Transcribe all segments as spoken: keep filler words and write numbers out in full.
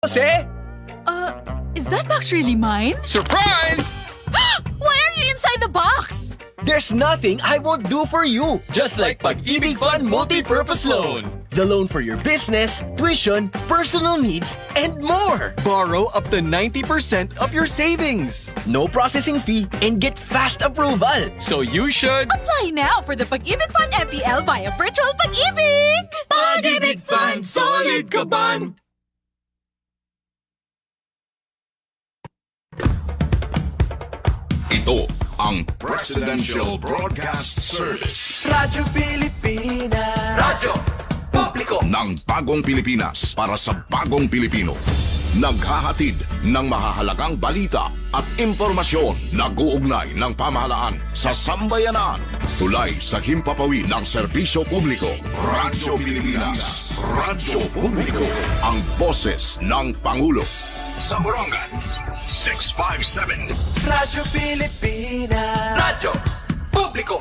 Jose? Uh, is that box really mine? Surprise! Why are you inside the box? There's nothing I won't do for you. Just like Pag-ibig Fund Multi-Purpose Loan. The loan for your business, tuition, personal needs, and more. Borrow up to ninety percent of your savings. No processing fee and get fast approval. So you should apply now for the Pag-ibig Fund M P L via Virtual Pag-ibig. Pag-ibig Fund, solid kaban. Ito ang Presidential Broadcast Service. Radyo Pilipinas. Radyo Publiko ng Bagong Pilipinas para sa Bagong Pilipino. Naghahatid ng mahahalagang balita at impormasyon. Nag-uugnay ng pamahalaan sa sambayanan. Tulay sa himpapawid ng serbisyo publiko. Radyo Pilipinas. Radyo Publiko. Ang boses ng Pangulo. Sa Borongan, six five seven. Radyo Pilipinas. Radyo Publiko.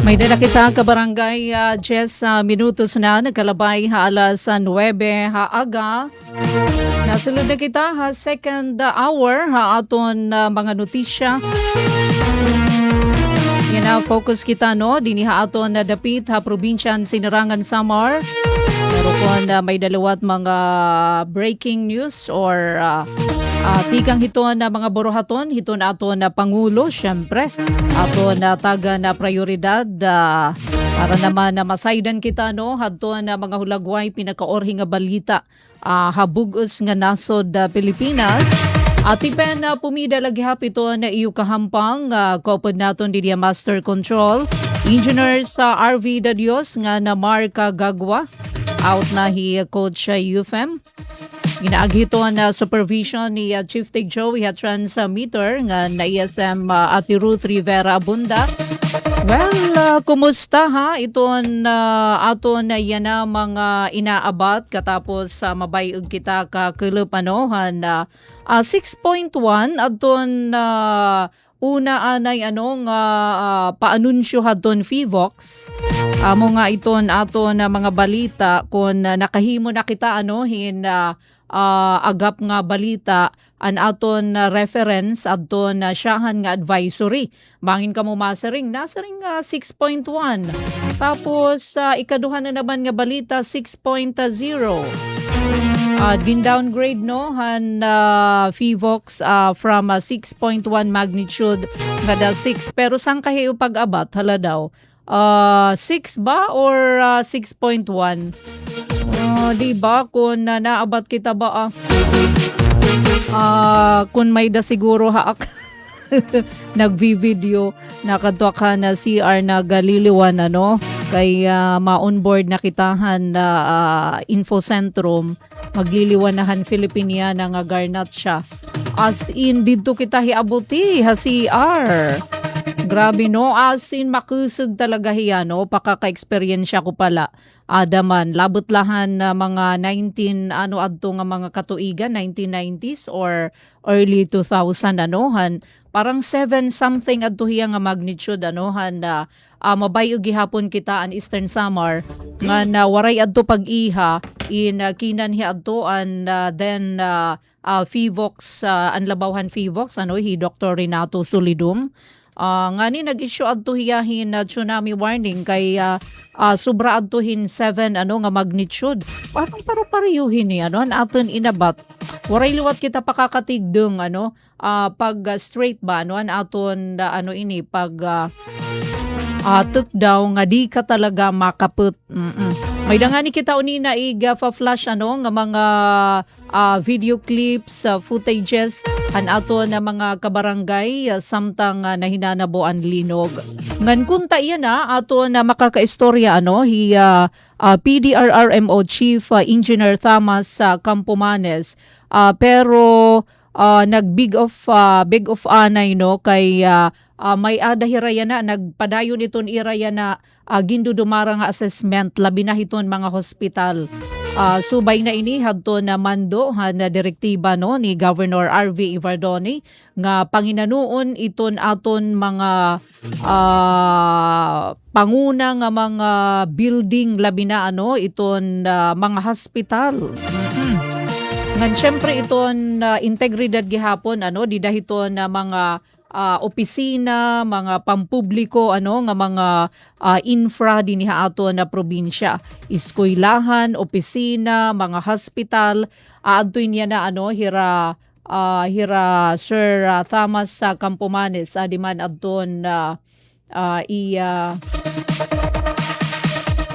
May-ada na kita, kabarangay, ah, diyes, ah, minutos na nagkalabay ha alas, ah, nuwebe ha aga. Nasulod na kita ha second, ah, hour ha aton, ah, mga notisya. Yana, focus kita, no, dinhi ha aton, ah, dapit ha probinsya han Sinirangan Samar. Pero kon, ah, may-ada liwat mga breaking news or, ah, ah, tikang hiton, ah, mga buruhaton hiton aton, ah, Pangulo, syempre, aton, ah, tagan, ah, prayoridad, ah, para naman na masaydan kita, no, hadton, ah, mga hulagway, pinakaurhi nga balita, ah, ha bug-os nga nasod, ah, Pilipinas. Atipen, ah, pumida la gihap iton iyo kahampang, ah, kaupod naton didi ha Master Control, Engineer sa R V Dadios ngan Mark Gagwa. Out na hi Coach, ah, Yufem. Ginaagi hiton, ah, supervision ni, ah, Chief Tig Joey ha transmitter ngan S M, ah, Ate Ruth Rivera Abunda. Well, ah, kumusta ha iton, ah, aton, ah, yana mga inaabat katapos, ah, mabay-og kita kakulop, ano, han, ah, ah, six point one adton, ah, una anay, ano, nga, ah, paanunsyo hadton PHIVOLCS. Amo nga iton aton, ah, mga balita kon, ah, nakahimo na kita, ano, hin, ah, ah, agap nga balita, an aton, ah, reference adton, ah, syahan nga advisory. Bangin kamo masiring, nasiring nga six point one. Tapos, ah, ikaduha na naman nga balita, six point zero. Ah, gin-downgrade, no, han, ah, PHIVOLCS, ah, from, ah, six point one magnitude ngada six. Pero sangkay ha iyo pag-abat, hala daw. Ah, six ba or, ah, six point one? Ah, di ba? Kon, ah, naabat kita ba, ah, ah, kon may-ada siguro ha ak-, nagvi-video, nakadto ha akon C R, nagliliwan, ano? Kay, ah, ma-onboard na kita han, ah, ah, Infocentrum. Magliliwan na han Filipiniana nga garnacha. As in, didto kita hiabuti ha C R. Grabe, no? As in, makusog talaga hiya, no? Pakaka-eksperyensya ko pa la. Ada man, labot la han, ah, mga nineteen, ano, adto nga mga katuigan, nineteen nineties or early two thousand, ano, han, parang seven something adto hiya nga magnitude, ano, han, ah, ah, mabay-o gihapon kita an Eastern Samar, ngan, ah, waray adto pag-iha, in, ah, kinanhi adto an, ah, then, ah, ah, PHIVOLCS, ah, an labaw han PHIVOLCS, ano, hi Doktor Renato Solidum. Ah, ngani nag-issue adto hiya hin, ah, tsunami warning kay, ah, ah, sobra adto hin seven, ano, nga magnitude. Parang paro-pareho hini, ano, an aton inabat. Waray liwat kita pakakatigdong, ano, ah, pag, ah, straight ba, ano, an aton, ah, ano ini, pag, ah, ah, tukdaw nga di ka talaga makaput. Mm-mm. May da ngani kita unina iga-flash, ano, nga mga, ah, video clips, ah, footages, an aton mga kabarangay, ah, samtang, ah, nahinanabo an linog. Ngan kunta yana, aton makakaistorya, ano, hi, ah, ah, P D R R M O Chief, ah, Engineer Thomas, ah, Campomanes. Ah, pero, ah, nag-big off, ah, big off anay, no, kay, ah, ah, may-ada hira yana, nagpadayon iton ira yana, ah, gindudumara nga assessment, labi na hiton mga hospital. Ah, subay na ini hadton mando han direktiba, no, ni Governor R V Evardone nga panginanoon iton aton mga, ah, panguna nga mga building, labi na, ano, iton, ah, mga hospital. Mm-mm. Ngan syempre iton, ah, integridad gihapon, ano, dida hiton, ah, mga ah, opisina, mga pampubliko, ano, nga mga, ah, infra dinhi ha aton probinsya. Eskwelahan, opisina, mga hospital, aadto niya na, ano, hira, ah, hira Sir, ah, Thomas, ah, Campomanes, adi man adton, ah, ah, iya,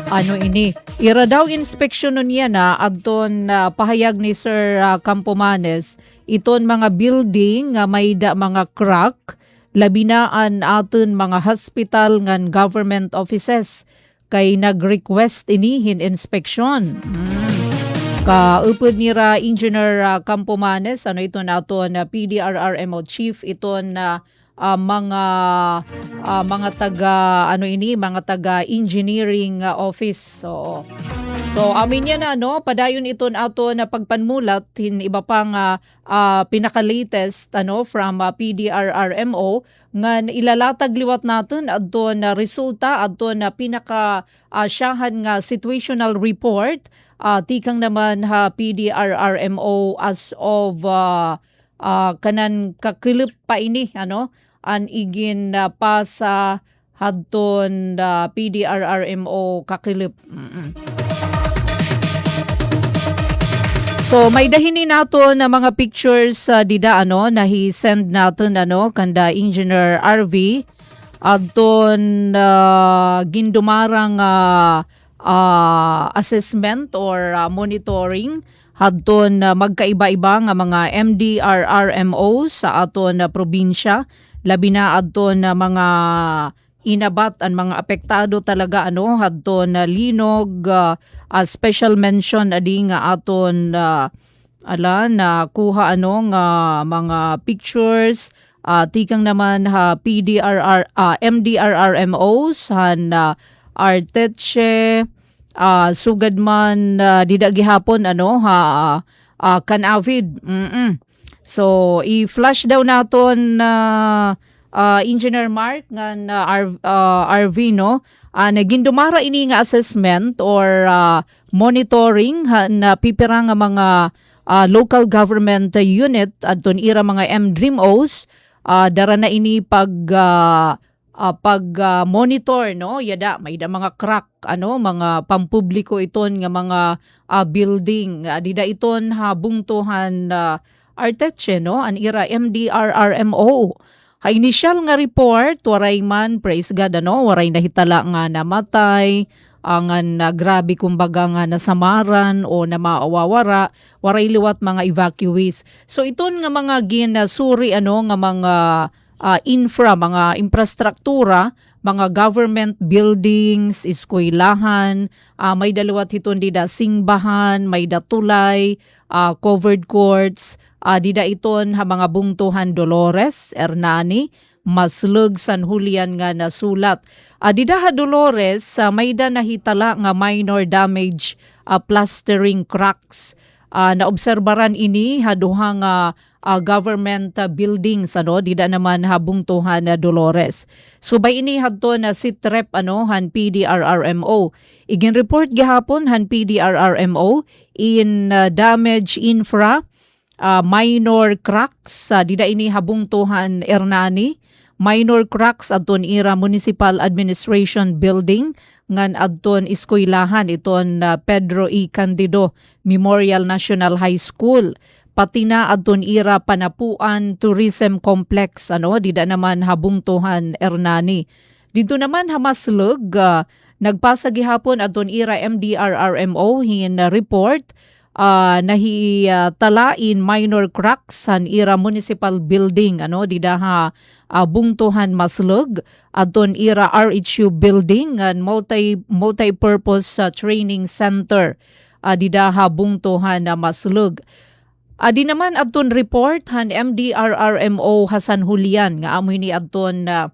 ano ini, ira daw inspeksyonon yana, adton, ah, pahayag ni Sir, ah, Campomanes, iton mga building nga may-ada mga crack, labi na an aton mga hospital ngan government offices, kay nag-request ini hin inspeksyon. Hmm. Kaupod nira Engineer, ah, Campomanes, ano, iton aton, ah, P D R R M O chief, iton, ah, ah, mga, ah, mga taga, ano ini, mga taga engineering, ah, office. So, so, amin yana, no? Padayon iton aton pagpanmulat hin iba pa nga, ah, pinaka-latest, ano, from, ah, P D R R M O, ngan ilalatag liwat naton adton resulta, adton pinaka, ah, syahan nga situational report, ah, tikang naman ha P D R R M O as of, ah, ah, kanan kakulop pa ini, ano, an igin, ah, pasa hadton, ah, P D R R M O kakulop. Mm-mm. So, may-ada hini naton nga mga pictures, ah, dida, ano, nahi-send naton, ano, kanda Engineer R V. Adton, ah, gindumara nga, ah, assessment or, ah, monitoring hadton, ah, magkaiba-iba nga mga M D R R M O sa aton, ah, probinsya, labi na adton, ah, mga inabat an mga apektado talaga, ano, hadton, ah, linog, ah, ah, special mention adi nga aton, ah, ala, nakuha, ano, nga mga pictures, ah, tikang naman ha P D R R, ah, M D R R M Os han, ah, Arteche, ah, sugad man, ah, dida gihapon, ano, ha, ah, Canavid. Mm-mm. So, i-flash daw naton, ah, ah, Engineer Mark ngan, ah, R-, ah, R V, no? Ah, nga gindumara ini nga assessment or, ah, monitoring ha, na pipira nga mga, ah, local government unit adton ira mga M D R R M Os, ah, dara na ini pag, ah, ah, pag, ah, monitor, no? Yada, may-ada mga crack, ano, mga pampubliko iton nga mga, ah, building. Ah, dida iton ha bungto han, ah, Arteche, no? An ira M D R R M O. Ha inisyal nga report, waray man, praise God, ano, waray nahitala nga namatay, ah, ngan, ah, grabe, kumbaga, nga nasamaran o namawawara, waray liwat mga evacuees. So, iton nga mga ginasuri, ano, nga mga, ah, infra, mga infrastruktura, mga government buildings, eskwelahan, ah, may-ada liwat hiton dida simbahan, may-ada tulay, ah, covered courts, ah, dida iton ha mga bungto han Dolores, Hernani, Maslog, San Julian nga nasulat. Ah, dida ha Dolores, ah, may-ada nahitala nga minor damage, ah, plastering cracks. Ah, naobserbaran ini ha duha nga, ah, government, ah, buildings, ano, dida naman ha bungto han, ah, Dolores. Subay ini hadton, ah, SITREP, ano, han P D R R M O. Iginreport gihapon han P D R R M O in, ah, damage infra, ah, minor cracks, ah, dida ini ha bungto han Hernani, minor cracks adton ira Municipal Administration Building, ngan adton eskwelahan iton, ah, Pedro E. Candido Memorial National High School, pati na adton ira Panapuan Tourism Complex, ano, dida naman ha bungto han Hernani. Didto naman ha Maslog, ah, nagpasa gihapon adton ira M D R R M O hin, ah, report, ah, nahi-, ah, tala in minor cracks han ira municipal building, ano, dida ha, ah, bungto han Maslog, adton ira R H U building ngan multi-, multi-purpose, ah, training center, ah, dida ha bungto han, ah, Maslog. Adi naman adton report han M D R R M O ha San Julian nga amo ini adton, ah,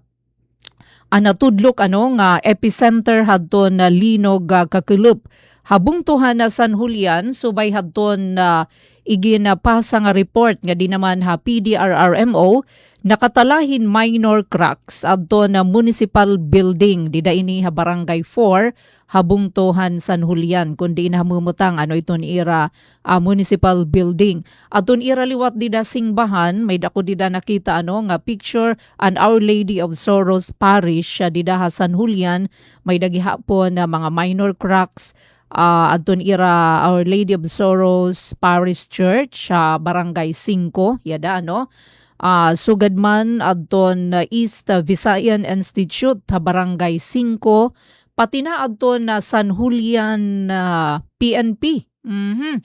ah, natudlok, ano, nga epicenter hadton, ah, linog, ah, kakulop. Ha bungto han, ah, San Julian, subay hadton, ah, iginapasa nga report nga di naman ha P D R R M O, nakatala hin minor cracks adton, ah, municipal building. Dida ini ha Barangay four, ha bungto han San Julian, kundi nahamumutang, ano, iton ira, ah, municipal building. Adton ira liwat dida singbahan, may-ada ko dida nakita, ano, nga picture an Our Lady of Sorrows Parish, ah, dida ha San Julian, may-ada gihapon, ah, mga minor cracks, ah, adton ira Our Lady of Sorrows Parish Church, ah, Barangay Cinco, yada, ano. Ah, sugad man adton, ah, East, ah, Visayan Institute ha Barangay Cinco, pati na adton, ah, San Julian, ah, P N P. Mhm.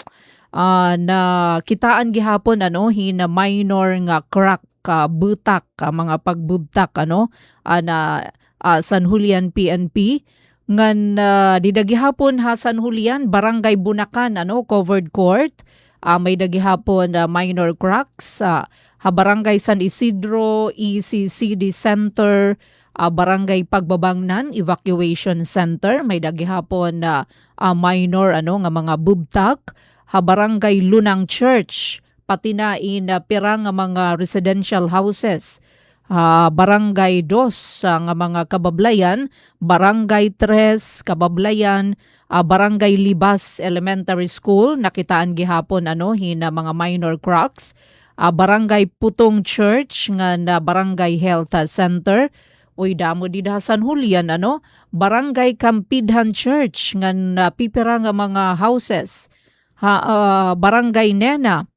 Ah, nakitaan gihapon, ano, hin minor nga crack, ah, butak, ah, mga pagbubtak, ano, ah, na, ah, San Julian P N P. Ngan, ah, dida gihapon ha San Julian, Barangay Bunakan, ano, covered court. Ah, may-ada gihapon, ah, minor cracks, ah, ha Barangay San Isidro, E C C D Center, ah, Barangay Pagbabangnan, Evacuation Center, may-ada gihapon, ah, ah, minor, ano, nga mga bubtak. Ha Barangay Lunang Church, pati na in, ah, pira nga mga residential houses. Ha Barangay Dos, ah, nga mga kabablayan, Barangay Tres, kabablayan, ah, Barangay Libas Elementary School, nakitaan gihapon, ano, hin, ah, mga minor cracks. Ah, Barangay Putong Church, ngan, ah, Barangay Health, ah, Center. Uy, damo dida ha San Julian, ano? Barangay Kampidhan Church, ngan, ah, pipira nga mga houses. Ha, ah, Barangay Nena,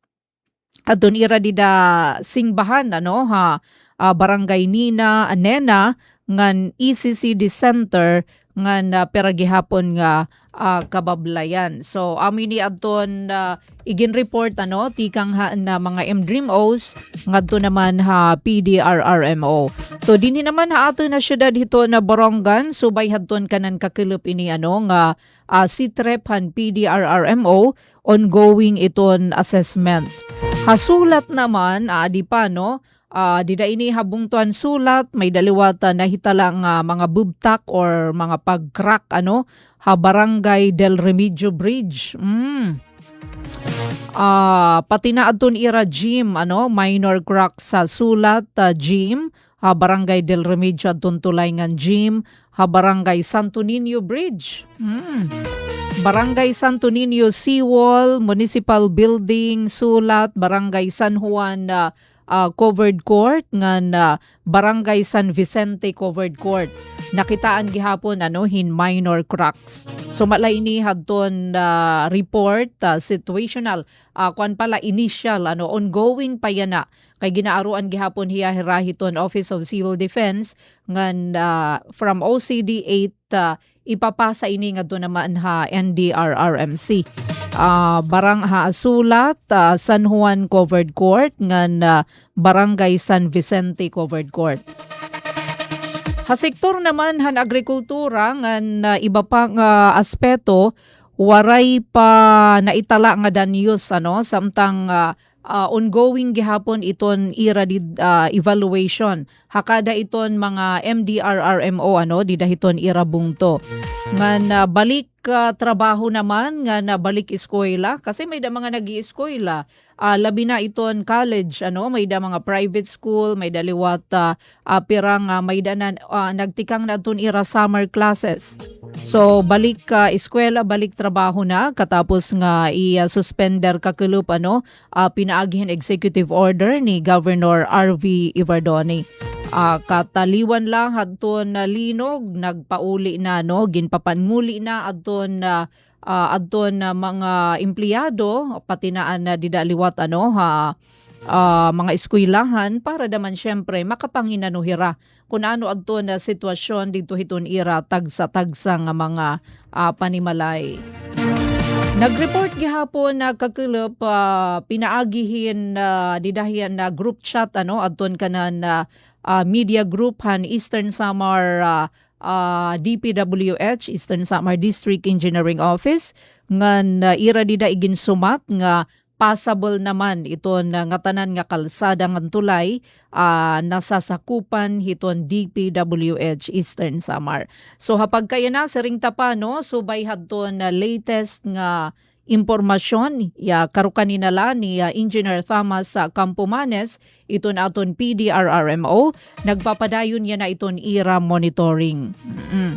adton ira dida singbahan, ano, ha, ah, Barangay Nina, Nena, ngan E C C D Center, ngan, ah, pira gihapon nga, ah, kabablayan. So, amo ini adton, ah, iginreport, ano, tikang ha, na mga M D R M Os, ngadto naman ha P D R R M O. So, dinhi naman ha aton nga syudad hiton Borongan, subay hadton kanan kakulop ini, ano, nga ah, C-TREP han P D R R M O, ongoing iton assessment. Ha Sulat naman, ah, adi pa, no? Ah, dida ini ha bungto han Sulat, may-ada liwat, ah, nahitala nga mga bubtak or mga pag-crack, ano, ha Barangay Del Remigio Bridge. Mm. Ah, pati na adton ira gym, ano, minor crack sa Sulat, ah, gym, ha Barangay Del Remigio adton tulay ngan gym, ha Barangay Santo Niño Bridge. Hmm. Barangay Santo Niño seawall, municipal building, Sulat, Barangay San Juan, ah, ah, covered court, ngan, ah, Barangay San Vicente covered court. Nakitaan gihapon, ano, hin minor cracks. Sumala ini hadton, ah, report, ah, situational, ah, kuan pala, initial, ano, ongoing pa yana. Kay ginaaruan gihapon hiya hira hiton Office of Civil Defense ngan, ah, from O C D eight, ah, ipapasa ini ngadto naman ha N D R R M C. Ah, barang-, ha Sulat, ah, San Juan Covered Court ngan, ah, Barangay San Vicente Covered Court. Ha sektor naman han agrikultura ngan, ah, iba pa nga aspeto, waray pa naitala nga danyos, ano, samtang, ah, ah, ongoing gihapon iton ira did, ah, evaluation ha kada iton mga M D R R M O, ano, dida hiton ira bungto. Ngan, ah, balik, ah, trabaho naman, ngan balik eskwela, kasi may-ada mga nag-ieskwela, ah, labi na iton college, ano, may-ada mga private school, may-ada liwat, ah, ah, pira nga may-ada na, ah, nagtikang na adton ira summer classes. So, balik, ah, eskwela, balik trabaho na, katapos nga i-, ah, suspender kakulop, ano, ah, pinaagi hin executive order ni Governor R V Evardone. Ah, kataliwan la hadton, ah, linog, nagpauli na, no, ginpapannguli na adton, ah, ah, adton, ah, mga empleyado, pati na an, ah, dida liwat, ano, ha, ah, mga eskwelahan para daman siyempre makapanginano hira kun ano adton sitwasyon didto hiton ira tagsa-tagsa nga mga, ah, panimalay. Nag-report gihapon nga kakulop, ah, pinaagi hin, ah, dida hiya nga group chat, ano, adton kanan, ah, ah, media group han Eastern Samar, ah, ah, D P W H, Eastern Samar District Engineering Office, ngan, ah, ira dida iginsumat nga possible naman iton, ah, ngatanan nga kalsada ngan tulay, ah, nasasakupan hiton D P W H Eastern Samar. So, ha pagkayana, siring ta pa, no, subay hadton, ah, latest nga impormasyon, ya, karukanina la ni, ah, Engineer Thomas, ah, Campomanes, iton aton P D R R M O, nagpapadayon yana iton ira monitoring. Mm.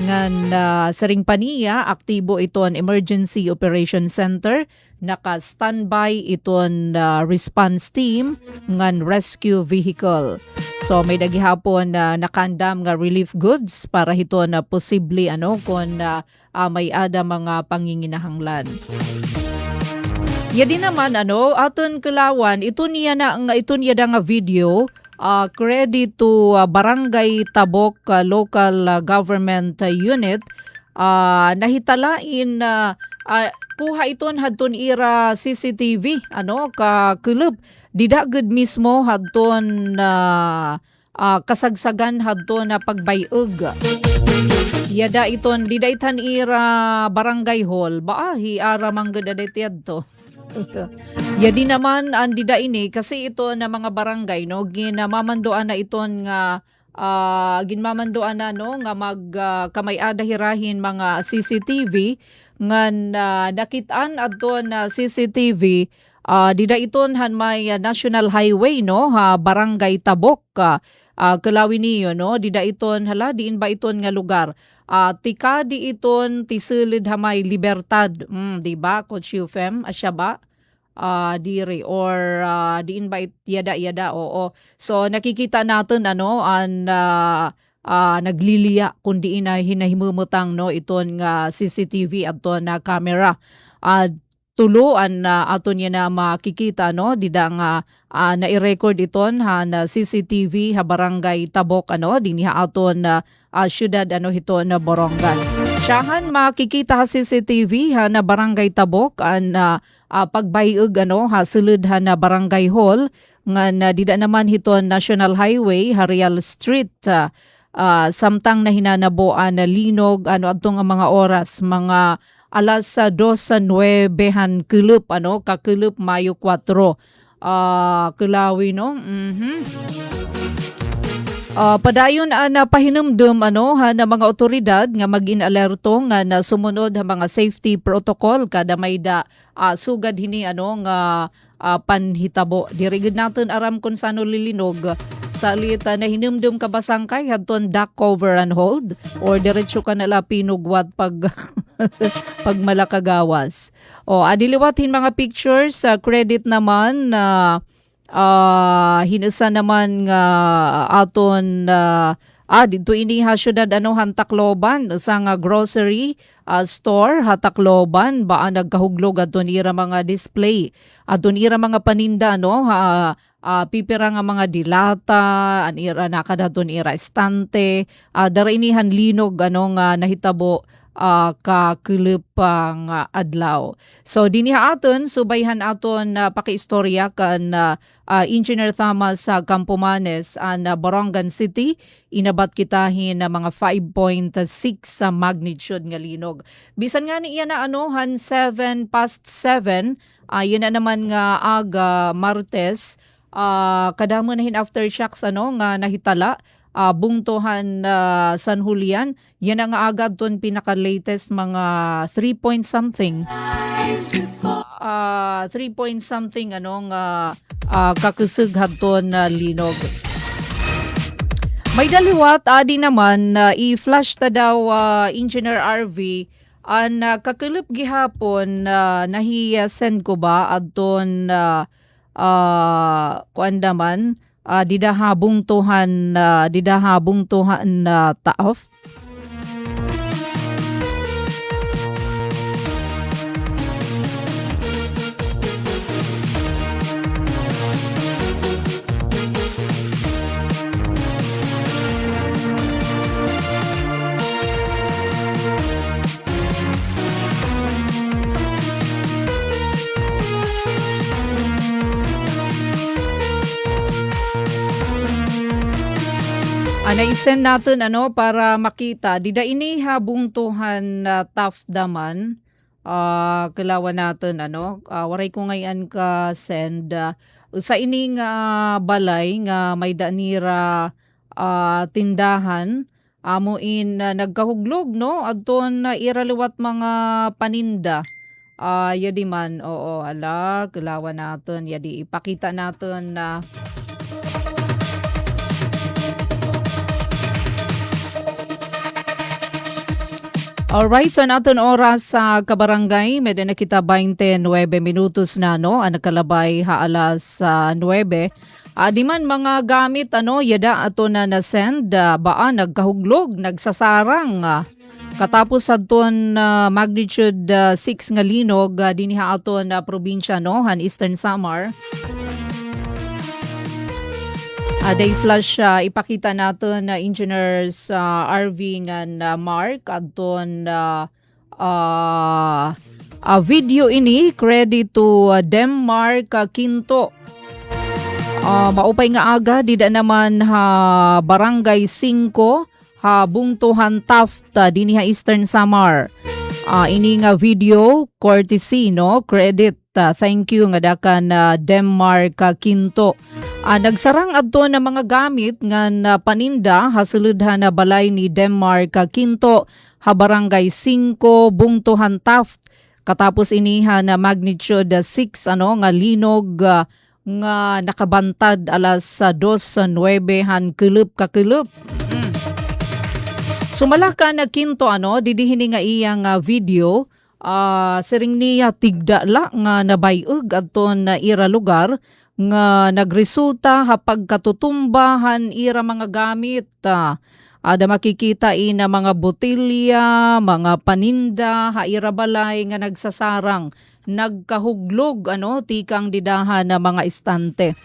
Ngan, ah, siring pa niya, aktibo iton Emergency Operation Center, naka-standby iton, ah, response team ngan rescue vehicle. So, may-ada gihapon, ah, nakaandam nga relief goods para hiton, ah, posible, ano, kon, ah, ah, may-ada mga panginginahanglan. Yadi naman, ano, aton kulawan, iton yana nga, iton yada nga video, ah, credit to, ah, Barangay Tabok, ah, Local, ah, Government, ah, Unit, ah, nahitala in, ah, ah, kuha iton hadton ira C C T V, ano, kakulop. Dida gud mismo hadton, ah, ah, kasagsagan hadton pagbay-eg. Yada iton, dida it han ira barangay hall. Ba, ah, hi ara man gud ada it yadto. Yadi naman an dida ini, kasi iton mga barangay, no, ginmamandoan na iton nga, ah, ginmamandoan na, no, nga mag, ah, kamay-ada hira hin mga C C T V, ngan, ah, nakit-an adton C C T V, ah, dida iton han may, ah, National Highway, no, ha Barangay Tabok, ah, ah, kulawi niyo, no, dida iton, hala, diin ba iton nga lugar? Ah, tikadi iton ti sulod ha may Libertad, mm, di ba, Coach Yufem? Asya ba? Ah, diri, or, ah, diin ba it-, yada, yada, oo. So, nakikita naton, ano, an, ah, ah, nagliliya, kun diin na hinahimumutang, no, iton nga C C T V adton camera. Ah, tulo an, ah, aton yana makikita, no, dida nga, ah, nai-record iton han C C T V ha Barangay Tabok, ano, dinhi ha aton, ah, ah, syudad, ano, hiton Borongan. Syahan makikita ha C C T V han Barangay Tabok an, ah, ah, pagbay-eg, ano, ha sulod han Barangay Hall, ngan, ah, dida naman hiton National Highway ha Real Street, ah, ah, samtang nahinanabo an linog, ano, adto nga mga oras, mga alas, ah, dos nuebe han kulop, ano, kakulop, Mayo kuwatro. Ah, kulawi, no? Mhm. Ah, padayon an, ah, pahinumdom, ano, han mga awtoridad nga mag-in alerto ngan sumunud ha mga safety protocol kada may-ada, ah, sugad hini, ano, nga, ah, panhitabo. Diri gud naton aram kon san-o lilinog. Salit, ah, nahinumdom kabasangkay hadton dock cover and hold or diretso ka na la pinugwat pag, pagmalakagawas. O, adi liwat hin mga pictures, ah, credit naman na, ah, hin usa naman nga aton, ah, ah, didto ini ha syudad, ano, han Tacloban, usa nga grocery, ah, store ha Tacloban, ba, ah, nagkahuglog adton ira mga display, adton ira mga paninda, no, ha, ah, pipira nga mga delata, an ira, nakada hadton ira estante, ah, dara ini han linog, ano, nga nahitabo, ah, kakulop nga adlaw. So, dinhi ha aton, subay han aton, ah, pakiistorya kan, ah, ah, Engineer Thomas, ah, Campomanes, an, ah, Borongan City, inabat kita hin, ah, mga five point six sa magnitude nga linog. Bisan ngani yana, ano, han seven past seven, ah, yana naman nga aga, Martes, ah, kadamo na hin aftershocks, ano, nga nahitala, ah, bungto han, ah, San Julian. Yana nga aga adton pinaka-latest mga three point something. Ah, three point something, ano, nga, ah, kakusog hadton linog. May-ada liwat, adi naman, ah, i-flash ta daw, ah, Engineer R V, an, ah, kakulop gihapon, ah, nahi-, ah, send ko ba adton, ah, ah, kuan naman, ah, dida ha bungto han, ah, dida ha bungto han, ah, Taof. Ana, i-send naton, ano, para makita. Dida ini ha bungto han, ah, Taft daman. Ah, kalawan naton, ano, ah, waray ko ngay-an ka-send, ah, usa ini nga balay nga may-ada nira, ah, tindahan. Amo in, ah, nagkahuglog, no? Adton, ah, ira liwat mga paninda. Ah, yadi man, oo, ala, kalawan naton, yadi, ipakita naton na. Alright, so an aton oras sa kabarangay, may-ada na kita baynte nuwebe minutos na, no, an nakalabay ha alas, ah, nuwebe. Adi man mga gamit, ano, yada aton na na-send, ah, baa nagkahuglog, nagsasarang, ah, katapos hadton, ah, magnitude, ah, six nga linog, ah, dinhi ha aton, ah, probinsya, no, han Eastern Samar. Ada i-flash, ah, ipakita naton na Engineers, ah, R V ngan, ah, Mark, adton, ah, ah, ah, video ini, credit to, ah, Denmark, ah, Quinto. Ah, maupay nga aga, dida naman ha Barangay Singko, ha bungto han Taft, ah, dinhi ha Eastern Samar. Ah, ini nga video, courtesy, no? Credit, ah, thank you ngada kan, ah, Denmark, ah, Quinto. Ah, nagsarang adton nga mga gamit ngan, ah, paninda ha sulod han, ah, balay ni Denmark, ah, Quinto ha Barangay Singko, bungto han Taft. Katapos ini han, ah, magnitude, ah, six, ano, nga linog, ah, nga nakabantad alas, ah, dos nuwebe han kulop ka kulop. Mm. Sumala kan, ah, Quinto, ano, didi hini nga iya nga video, ah, siring niya tigda la nga nabay-og adton, ah, ira lugar nga nagresulta ha pagkatutumba han ira mga gamit. Ah, ada makikita ini mga botelya, mga paninda ha ira balay nga nagsasarang, nagkahuglog, ano, tikang dida han mga estante.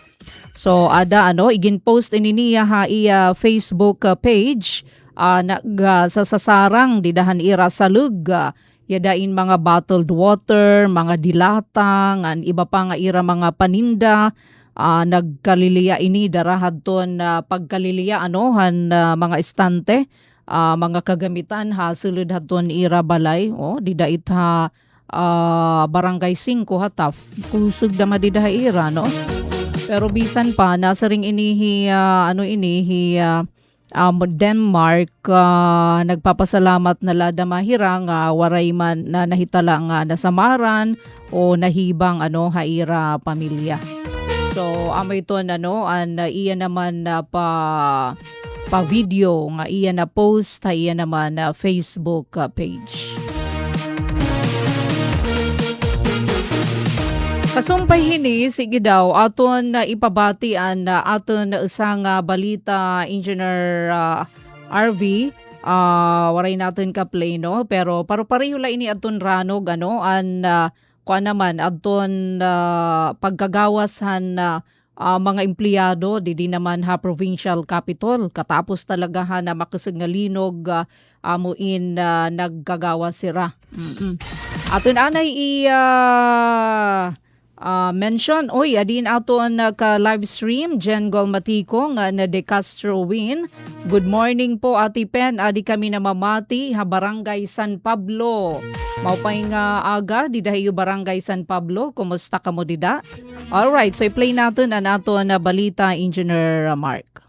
So, ada, ano, igin-post ini niya ha iya Facebook, ah, page, ah, nag, ah, sasasarang dida han ira salog, ah, yada in mga bottled water, mga dilata, ngan iba pa nga ira mga paninda, ah, nagkaliliya ini dara hadton, ah, pagkaliliya, ano, han, ah, mga estante, ah, mga kagamitan ha sulod hadton ira balay. O, dida it ha, ah, Barangay Singko ha Taft. Kusog da man dida ha ira, no? Pero bisan pa, nasiring ini hi, ah, ano ini, hi, ah, um, Denmark, ah, nagpapasalamat na la da man hira nga waray man na nahitala nga nasamaran o nahibang, ano, ha ira pamilya. So, amo iton, ano, an, ah, iya naman na pa, pa-video nga iya na-post ha iya naman na Facebook, ah, page. Kasumpay hini, sige daw, aton na ipabati an, ah, aton na usa nga balita, Engineer, ah, R V. Ah, waray naton ka-play, no? Pero paro-pareho la ini adton ranog, ano, an, ah, kuan naman, adton, ah, pagkagawas han, ah, ah, mga empleyado didi naman ha provincial capitol. Katapos talaga han, ah, makusog nga linog, ah, amo in, ah, nagkagawas hira. Mm-mm. Aton anay i, ah, ah, mention. Oy, adi in aton, ah, ka-live stream, Jen Golmatico, nga na De Castro Win. Good morning po, Ate Pen. Adi kami namamati ha Barangay San Pablo. Maupay nga aga dida ha iyo Barangay San Pablo. Kumusta kamo dida? Alright, so i-play naton an aton na balita, Engineer Mark.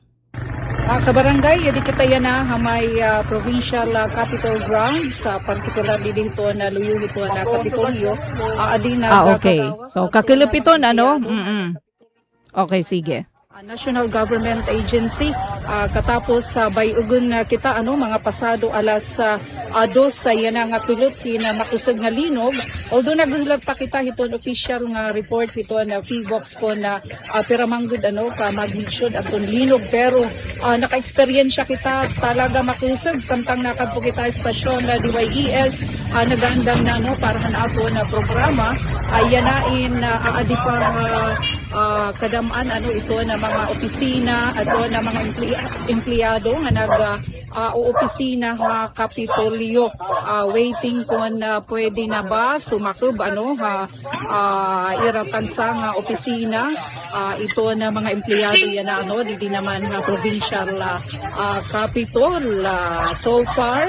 Ah, kabarangay, adi kita yana ha may, ah, provincial, ah, capitol grounds, ah, partikular didi hiton luyo hiton Kapitolyo. Ah, adi na. Ah, okay. So, kakulop iton, ano? Mm-mm. Okay, sige. Ah, National Government Agency, ah, katapos, ah, bay-ogon na kita, ano, mga pasado alas, ah, ah, dos, ah, yana nga kulop hin, ah, makusog nga linog. Although naghulat pa kita hiton official nga report hiton, ah, PHIVOLCS kon, ah, pira man gud, ano, ka magnitude adton linog, pero, ah, naka-eksperyensya kita talaga makusog samtang nakadto kita ha estasyon na D Y E S, ah, nagaandam na, no, para han aton, ah, programa. Ah, yana in, ah, aadi pa, ah, ah, kadam-an, ano, ito na mga opisina, ato na mga emple-, empleyado nga nag, ah, ah, opisina ha Kapitolyo. Ah, waiting kon, ah, pwede na ba sumakob, ano, ha, ah, ira tagsa nga opisina. Ah, iton mga empleyado yana, ano, didi naman ha provincial, ah, ah, capitol. Ah, so far,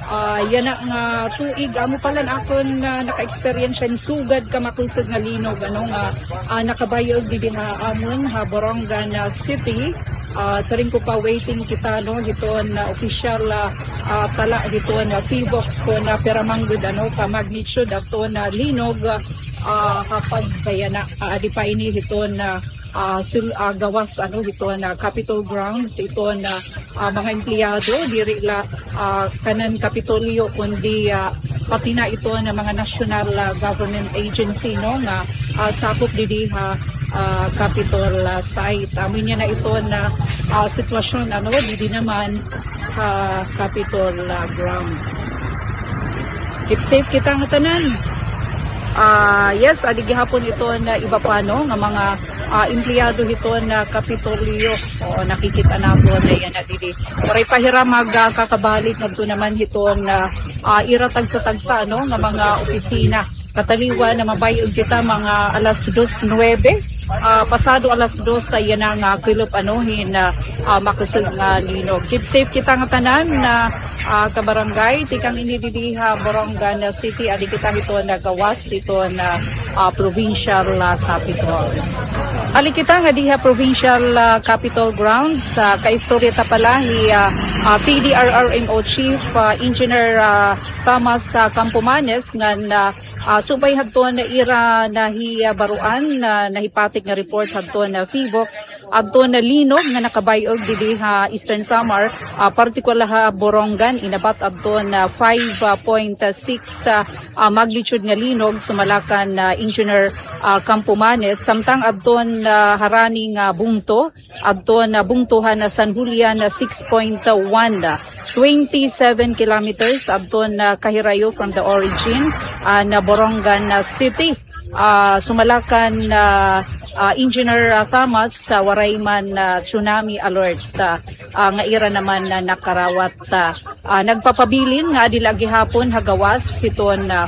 ah, yana nga tuig, amo pa la an akon, ah, naka-experience hin sugad ka makusog nga linog, ano, nga, ah, nakabay-og didi ha amon ha Borongan, ah, City. Ah, siring ko pa, waiting kita, no, hiton, ah, official, ah, ah, tala hiton, ah, PHIVOLCS kon, ah, pira man gud, ano, ka magnitude aton, ah, linog, ah, ha pagkayana, ah, adi pa ini hiton, ah, ah, sul-, ah, gawas, ano, hiton, ah, Capitol grounds, hiton, ah, ah, mga empleyado, diri la, ah, kanan Kapitolyo, kundi, ah, pati na iton mga national, ah, government agency, no, nga, ah, sakop didi ha, ah, Capitol, ah, site. Amo niyan na iton, ah, ah, sitwasyon, ano, didi naman ha Capitol, ah, grounds. Keep safe kita nga tanan. Ah, yes, adi gihapon iton, ah, iba pa, no, nga mga, ah, empleyado hiton, ah, Kapitolyo. Oo, nakikita naton na yana didi. Waray pa hira mag, ah, kakabalik ngadto naman hiton, ah, ah, ira tagsa-tagsa, no, nga mga opisina. Kataliwan na mabay-og kita mga alas dos nuebe, ah, pasado alas dos, yana nga kulop, ano, hin, ah, ah, makusog nga linog. Keep safe kita nga tanan na, ah, kabarangay, tikang ini didi ha Borongan City, adi kita hiton gawas hiton, ah, provincial, ah, capitol. Adi kita ngadi ha provincial, ah, capitol grounds, ah, kaistorya ta pala hi, ah, ah, P D R R M O Chief, ah, Engineer, ah, Thomas, ah, Campomanes, ngan, ah, Ah, subay hadton ira nahibaroan, ah, nahipatik nga report hadton PHIVOLCS, hadton linog nga nakabay-og didi ha Eastern Samar, ah, partikular ha Borongan, inabat hadton five point six, ah, ah, magnitude nga linog, sumala kan, ah, Engineer, ah, Campomanes, samtang hadton, ah, harani nga bungto, adton, ah, bungto han San Julian, ah, six point one, ah, twenty-seven kilometers adton, ah, kahirayo from the origin, ah, na Borongan, ah, City. Ah, sumala kan, ah, ah, Engineer, ah, Thomas, ah, waray man, ah, tsunami alert, ah, ah, nga ira naman na nakarawat, ah, Ah, nagpapabilin nga adi la gihapon ha gawas hiton, ah,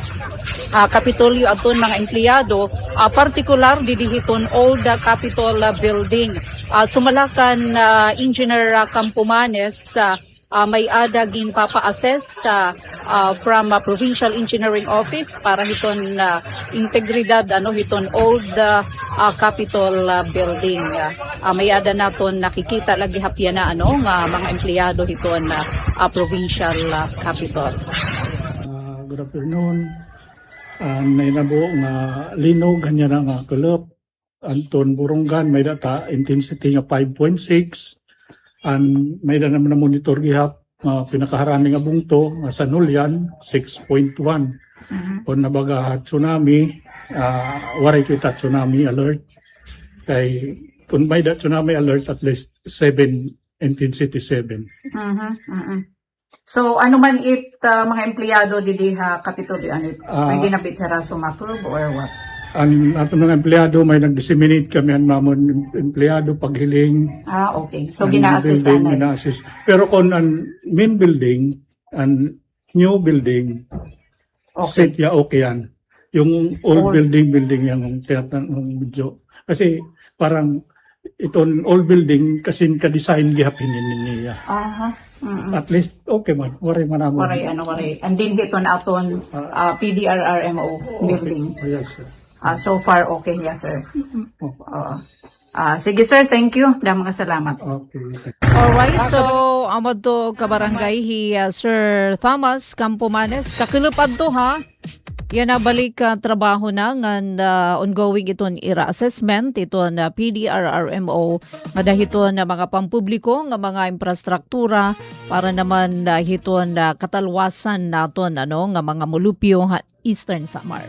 ah, Kapitolyo adton mga empleyado, ah, partikular didi hiton old, ah, Capitol, ah, building. Ah, sumala kan, ah, Engineer, ah, Campomanes, ah, ah, may-ada ginpapa-assess, ah, ah, from, ah, Provincial Engineering Office para hiton, ah, integridad, ano, hiton old, ah, ah, Capitol, ah, building. Ah, ah, may-ada naton nakikita lagi ha piyana, ano, nga mga empleyado hiton, ah, ah, provincial, ah, capitol. Ah, good afternoon. Ah, nahinabo nga linog, han yana nga kulop. Adton Borongan, may-ada ta intensity nga five point six. An may-ada naman na-monitor gihap, ah, pinakaharani nga bungto, nga San Julian, six point one. Mhm. Kon nabaga tsunami, ah, waray kita tsunami alert. Kay, kon may-ada tsunami alert, at least seven, intensity seven. Mhm, mhm. So, ano man it, ah, mga empleyado didi ha Kapitolyo, ano it, ah, pwede na ba hira sumakob or what? An aton mga empleyado, may nag-disseminate kami han amon em-, empleyado, paghiling. Ah, okay. So, an gina-assist building, anay? Gina-assist. Pero kon an main building, an new building, okay, safe ya, okay yan. Yung old building, building yang tinatang-, yung medyo, kasi parang iton old building, kasi ka-design gihap hinin niya. Aha. Mm-mm. At least, okay man. Waray man amon. Waray, ano, waray. And then hiton aton, ah, P D R R M O building. Oh, yes, sir. Ah, so far, okay, yes, sir. Mm-mm. Oo. Ah, sige, sir, thank you. Damo nga salamat. Okay. Alright, so, amo adto kabarangay hi, ah, Sir Thomas Campomanes. Kakulop adto, ha? Yana balik, ah, trabaho na ngan, ah, ongoing iton ira assessment, iton, ah, P D R R M O, ngada hiton, ah, mga pampubliko nga mga infrastruktura para naman, ah, hiton, ah, katalwasan naton, ano, nga mga mulupyo ha Eastern Samar.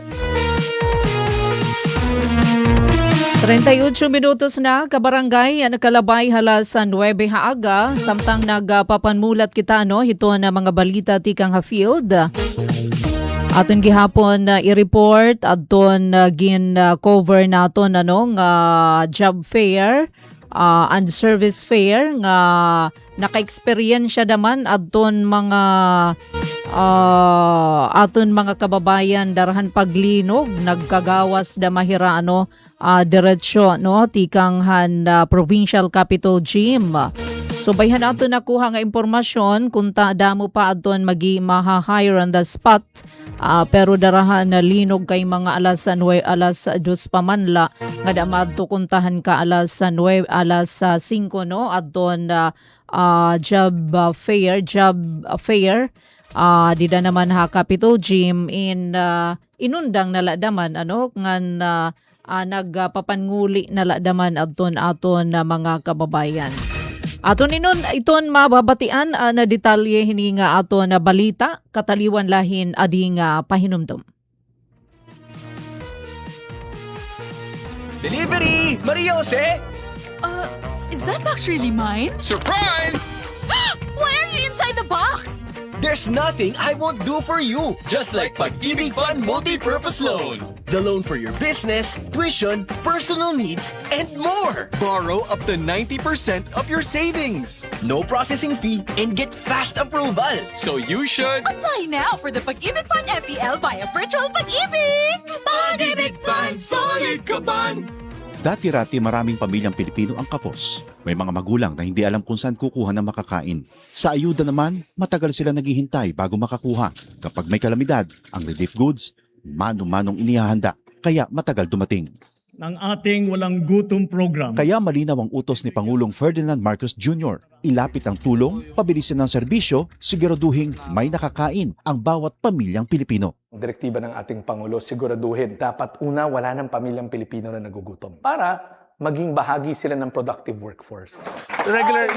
Treinta y ocho minutos na, kabarangay, an nakalabay ha alas nuebe ha aga, samtang nagpapanmulat kita, no, hiton mga balita tikang ha field. Aton gihapon, ah, i-report, adton, ah, gin, ah, cover naton, ano, nga job fair. ah, and service fair nga nakaeksperyensya da man adton mga, ah, aton mga kababayan darahan paglinog, nagkagawas da man hira, ano, ah, diretsyo, no, tikang han, ah, Provincial Capitol Gym. So, bayhan aton nakuha nga impormasyon, kunta damo pa adton magi-, maha-hire on the spot. Ah, pero darahan na linog kay mga alas nue-, alas dos pa man la, ngada maadto kunta han ka alas nue-, alas, ah, singko, no, adton, ah, ah, job, ah, fair, job, ah, fair. Ah, dida naman ha Capitol Gym in, ah, inundang na la da man, ano, ngan, ah, ah, nagpapanguli na la da man adton aton, ah, mga kababayan. Aton iton, iton mababatian, ah, na detalye hini nga aton, ah, balita, kataliwan la hin adi nga pahinumdom. Delivery! Maria Jose! Uh, is that box really mine? Surprise! Why are you inside the box? There's nothing I won't do for you. Just like Pag-ibig Fund Multi-Purpose Loan. The loan for your business, tuition, personal needs, and more. Borrow up to ninety percent of your savings. No processing fee and get fast approval. So you should apply now for the Pag-ibig Fund M P L via Virtual Pag-ibig! Pag-ibig Fund, solid kaban! Dati-rati maraming pamilyang Pilipino ang kapos. May mga magulang na hindi alam kung saan kukuha ng makakain. Sa ayuda naman, matagal sila naghihintay bago makakuha. Kapag may kalamidad, ang relief goods, mano-manong inihahanda, kaya matagal dumating. Ng ating Walang Gutom Program. Kaya malinaw ang utos ni Pangulong Ferdinand Marcos Junior. Ilapit ang tulong, pabilisin ang serbisyo, siguraduhing may nakakain ang bawat pamilyang Pilipino. Ang direktiba ng ating Pangulo, siguraduhin dapat una wala ng pamilyang Pilipino na nagugutom para maging bahagi sila ng productive workforce. Regular,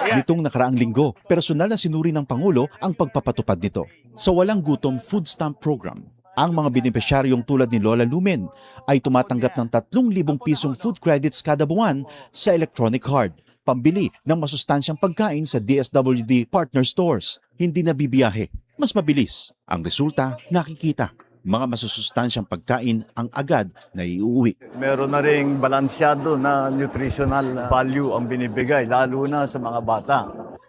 yeah. Nitong nakaraang linggo, personal na sinuri ng Pangulo ang pagpapatupad nito. Sa Walang Gutom Food Stamp Program, ang mga benepisyaryong tulad ni Lola Lumen ay tumatanggap ng tatlong libong pisong food credits kada buwan sa electronic card, pambili ng masustansyang pagkain sa D S W D partner stores. Hindi na bibiyahe. Mas mabilis. Ang resulta, nakikita. Mga masusustansyang pagkain ang agad na iuuwi. Meron na ring balansyado na nutritional value ang binibigay, lalo na sa mga bata.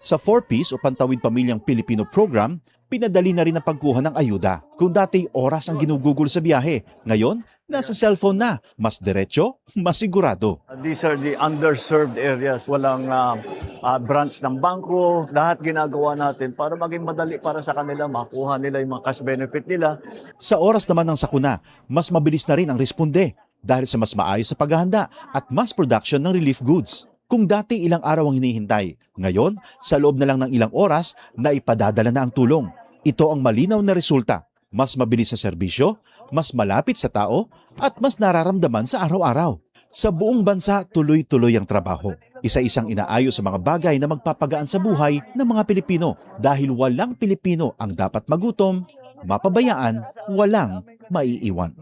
Sa Four Ps o Pantawid Pamilyang Pilipino Program, pinadali na rin ang pagkuha ng ayuda. Kung dati oras ang ginugugol sa biyahe, ngayon, nasa cellphone na. Mas diretso, mas sigurado. These are the underserved areas. Walang, ah, ah, branch ng bangko. Lahat ginagawa natin para maging madali para sa kanila, makuha nila yung mga cash benefit nila. Sa oras naman ng sakuna, mas mabilis na rin ang responde dahil sa mas maayos na paghahanda at mass production ng relief goods. Kung dati ilang araw ang hinihintay, ngayon, sa loob na lang ng ilang oras, naipadadala na ang tulong. Ito ang malinaw na resulta. Mas mabilis na serbisyo, mas malapit sa tao, at mas nararamdaman sa araw-araw. Sa buong bansa, tuloy-tuloy ang trabaho. Isa-isang inaayos sa mga bagay na magpapagaan sa buhay ng mga Pilipino dahil walang Pilipino ang dapat magutom, mapabayaan, walang maiiwan.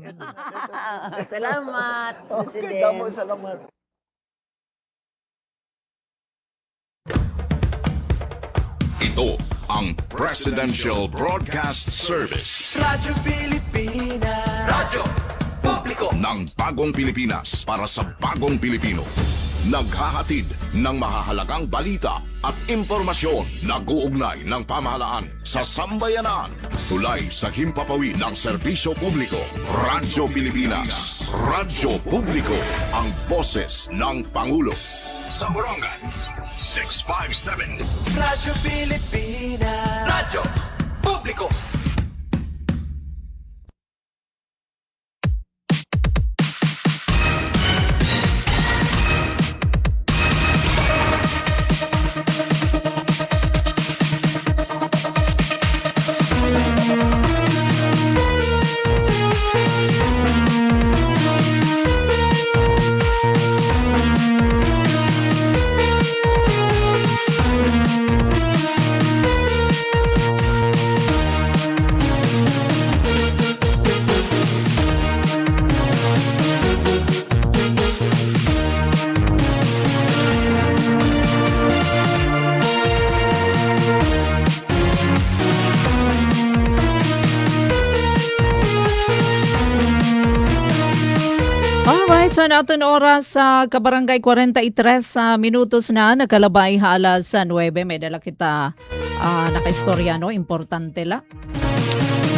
Salamat, President. Damo salamat. Ito ang Presidential Broadcast Service. Radyo Pilipinas. Radyo Publiko ng Bagong Pilipinas para sa Bagong Pilipino. Naghahatid ng mahahalagang balita at impormasyon. Nag-uugnay ng pamahalaan sa sambayanan. Tulay sa himpapawid ng serbisyo publiko. Radyo Pilipinas. Radyo Publiko. Ang boses ng Pangulo. Sa Borongan, six five seven. Radyo Pilipinas. Radyo Publiko. Alright, so an aton oras sa kabarangay, kwarenta y tres, ah, minutos na nakalabay ha alas, ah, nuwebe. May dala kita, ah, nakaistorya, no? Importante la.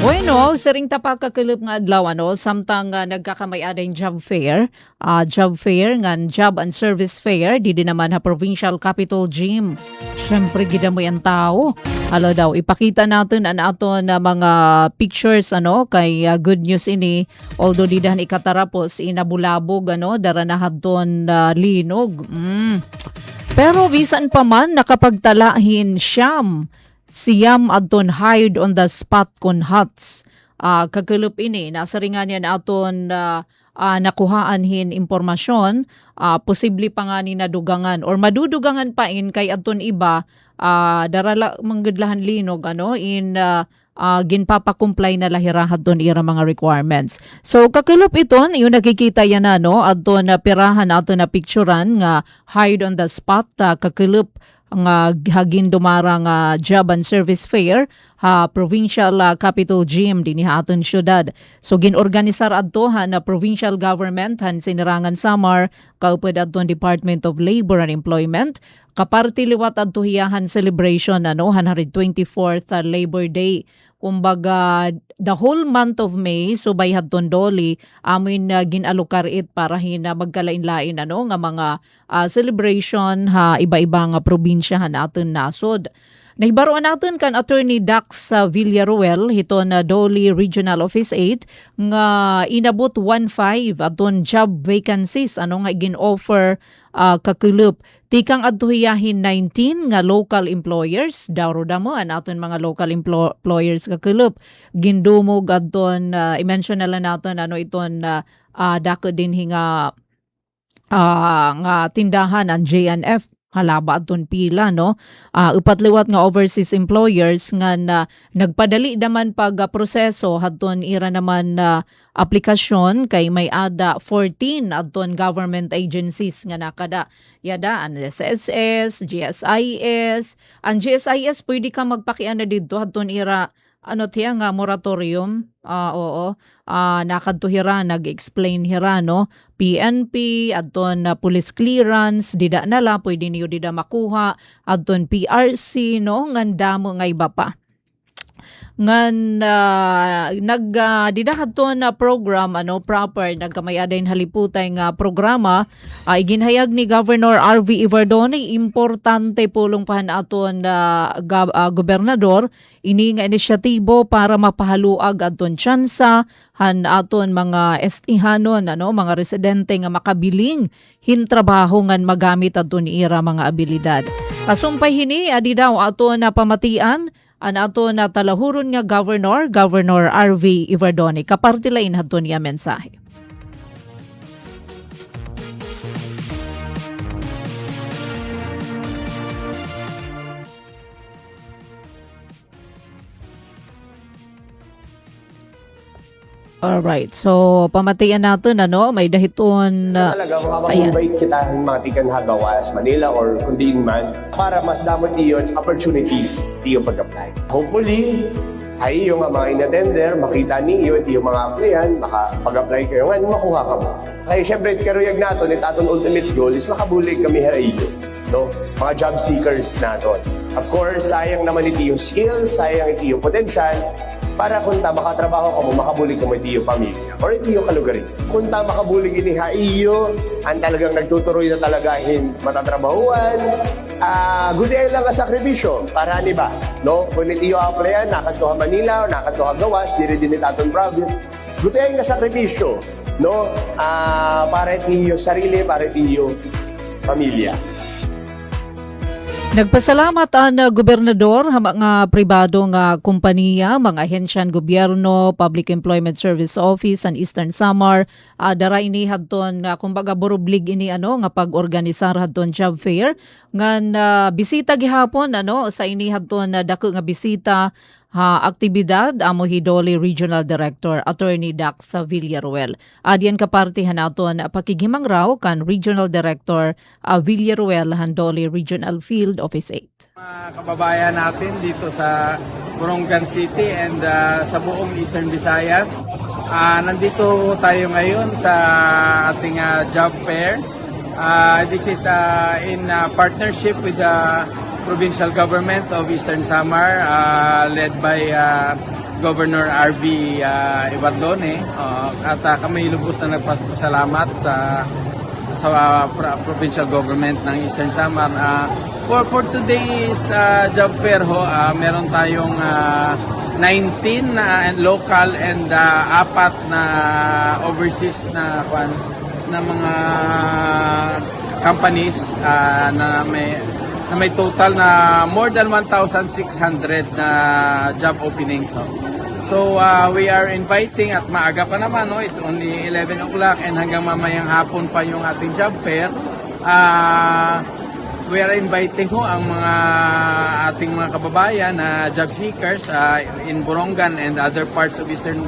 Bueno, siring ta pa kakulop nga adlaw, ano, samtang, ah, nagkakamay-ada in job fair, ah, job fair ngan job and service fair, didi naman ha Provincial Capitol Gym. Siyempre, gidamo an tawo. Hala daw, ipakita naton an aton, ah, mga pictures, ano, kay, ah, good news ini. Although dida han ikatarapos, inabulabog, ano, dara na hadton, ah, linog. Mm. Pero bisan pa man, nakapagtala hin siyam, siyam adton hide on the spot kon huts. Ah, kakulop ini, nasiring ngani an aton, ah, ah, nakuhaan hin impormasyon, ah, posible pa ngani nadugangan or madudugangan pa in kay adton iba, ah, dara la man gud la han linog, ano, in, ah, ah, ginpapa-comply na la hira hadton ira mga requirements. So, kakulop iton, iyo nakikita yana, no, adton pira han aton napicturan nga hide on the spot, ah, kakulop nga ha gindumara nga job and service fair ha Provincial, ah, Capitol Gym dinhi ha aton syudad. So, gin-organisar adto han, ah, provincial government han Sinirangan Samar, kaupod adton Department of Labor and Employment, kaparte liwat adto hiya han celebration, ano, han hundred twenty-fourth, ah, Labor Day. Kumbaga, the whole month of May, subay hadton DOLE, amo in, ah, gin-alokar it para hin, ah, magkalain-lain, ano, nga mga, ah, celebration ha iba-iba nga probinsya han aton nasod. Nahibaroan naton kan Attorney Dax, ah, Villaruel, hiton, ah, DOLE Regional Office eight, nga inabot one five adton job vacancies, ano, nga gin-offer, ah, kakulop. Tikang adto hiya hin nineteen nga local employers, daro damo an aton mga local emplo-, employers kakulop. Gindumog adton, ah, i-mention na la naton, ano, iton, ah, ah, dako dinhi nga, ah, nga tindahan an J N F. Hala ba adton pila, no? Ah, upat liwat nga overseas employers nga na-, nagpadali da man pag, ah, proseso hadton ira naman, ah, aplikasyon kay may-ada fourteen adton government agencies nga nakada. Yada an S S S, G S I S. An G S I S, pwede ka magpakiana didto hadton ira, ano tiya nga moratorium. Ah, oo. Ah, nakadto hira, nag-explain hira, no? P N P, adton, ah, police clearance, dida na la, pwede niyo dida makuha, adton P R C, no? Ngan damo nga iba pa. Ngan, ah, nag, ah, dida hadton program, ano, proper, nagkamay-ada hin haliputay nga programa, ah, iginhayag ni Governor R V Evardone, importante pulong pa han aton, ah, gab-, ah, gobernador, ini nga inisyatibo para mapahaluag adton tsansa han aton mga estihanon, ano, mga residente nga makabiling hin trabaho ngan magamit adton ira mga abilidad. Kasumpay hini, adi daw aton pamatian an aton talahuron nga Governor, Governor R V Evardone. Kaparte la ini hadton iya mensahe. Alright. So, pamatian naton, ano, may-ada hiton, ah, talaga, makapag-invite kita hin mga tikang ha gawas, Manila, or kun diin man, para mas damo it iyo opportunities, it iyo pag-apply. Hopefully, ha iyo nga mga inatender, makita niyo it iyo mga applyan, makapag-apply kayo, ngan makuha kamo. Kay, syempre, karuyag naton, it aton ultimate goal is makabulig kami ha iyo, no? Mga job seekers naton. Of course, sayang naman it iyo skills, sayang it iyo potensyal, para kunta makatrabaho kamo, makabulig kamo it iyo pamilya or it iyo kalugarinyo. Kunta makabulig ini ha iyo, an talagang nagtuturoy na talaga hin matatrabahuan, ah, gutiay la nga sakripisyo para han iba, no? Kun it iyo applyan, nakadto ha Manila, nakadto ha gawas, diri dinhi ha aton province, gutiay nga sakripisyo, no? Ah, para it iyo sarili, para it iyo pamilya. Nagpasalamat an, ah, gobernador ha mga pribado nga kompanya, mga ahensya han gobyerno, Public Employment Service Office han Eastern Samar, ah, dara ini hadton, ah, kumbaga, burublig ini, ano, nga pag-organisar hadton job fair. Ngan, ah, bisita gihapon, ano, sa ini hadton, ah, dako nga bisita ha aktibidad, amo hi DOLE Regional Director Attorney Dax Villaruel. Adi an kaparte han aton pakighimangraw kan Regional Director, ah, Villaruel han DOLE Regional Field Office eight. Mga kababayan natin dito sa Borongan City and, ah, sa buong Eastern Visayas. Ah, nandito tayo ngayon sa ating, ah, job fair. Ah, this is, ah, in, ah, partnership with the provincial government of Eastern Samar, ah, led by, ah, Governor R V, ah, Evardone. Ah, at, ah, kami lubos na nagpapasalamat sa sa, ah, pro-, provincial government ng Eastern Samar. Ah, for, for today's, ah, job fair ho, ah, meron tayong, ah, nineteen na, and local and, ah, apat na overseas na, kwan, na mga companies, ah, na may, na may total na more than one thousand six hundred na job openings, no? So, ah, we are inviting, at maaga pa naman, no? It's only eleven o'clock and hanggang mamayang hapon pa yung ating job fair. Ah, we are inviting ho ang mga ating mga kababayan na job seekers, ah, in Borongan and other parts of Eastern,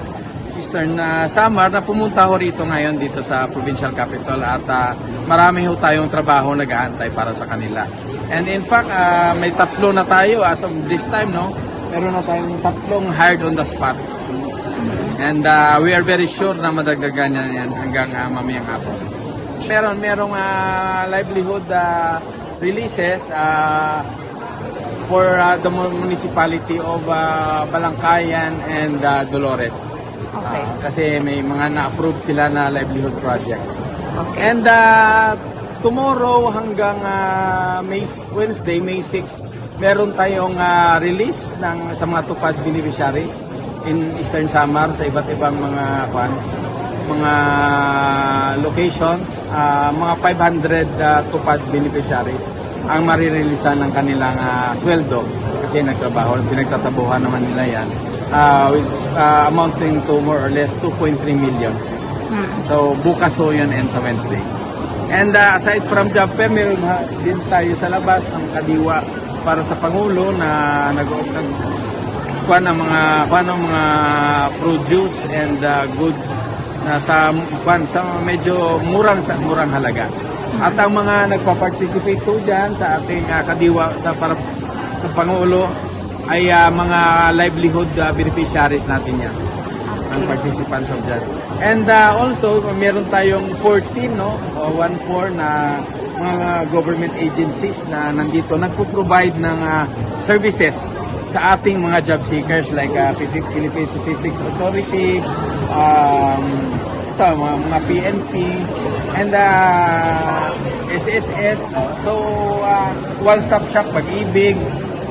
Eastern, ah, Samar na pumunta ho rito ngayon dito sa provincial capital at, ah, marami ho tayong trabaho nag-aantay para sa kanila. And in fact, ah, may tatlo na tayo as of this time, no? Meron na tayong tatlong hired on the spot. And, ah, we are very sure na madagdagan niya yan hanggang, ah, mamayang hapon. Pero merong, ah, livelihood, ah, releases, ah, for, ah, the mu-, municipality of, ah, Balangkayan and, ah, Dolores. Okay. Ah, kasi may mga na-approve sila na livelihood projects. Okay. And, ah, tomorrow hanggang, ah, May s-, Wednesday, May six, meron tayong, ah, release ng, sa mga TUPAD beneficiaries in Eastern Samar sa iba't ibang mga, kwan, mga locations, ah, mga five hundred, ah, TUPAD beneficiaries ang marireleasan ng kanilang, ah, sweldo kasi nagtrabaho, pinagtatabuhan naman nila yan, ah, which, ah, amounting to more or less two point three million. Hmm. So, bukas ho yun and sa Wednesday. And, ah, aside from job fair, meron ha-, din tayo sa labas, ang Kadiwa para sa Pangulo na nag-, nag-, kuwan ang mga, kuwan ang mga produce and, ah, goods na sa, kuwan, sa medyo murang, murang halaga. At ang mga nagpa-participate po dyan sa ating, ah, Kadiwa sa para, sa Pangulo ay, ah, mga livelihood, ah, beneficiaries natin yan. Ang participants of that. And, ah, also, meron tayong fourteen, no? O one four na mga government agencies na nandito nagpo-provide ng, ah, services sa ating mga job seekers like, ah, Pili-, Philippine Statistics Authority, um, ito, mga, mga P N P, and, ah, S S S, no? So, ah, one-stop shop, Pag-ibig,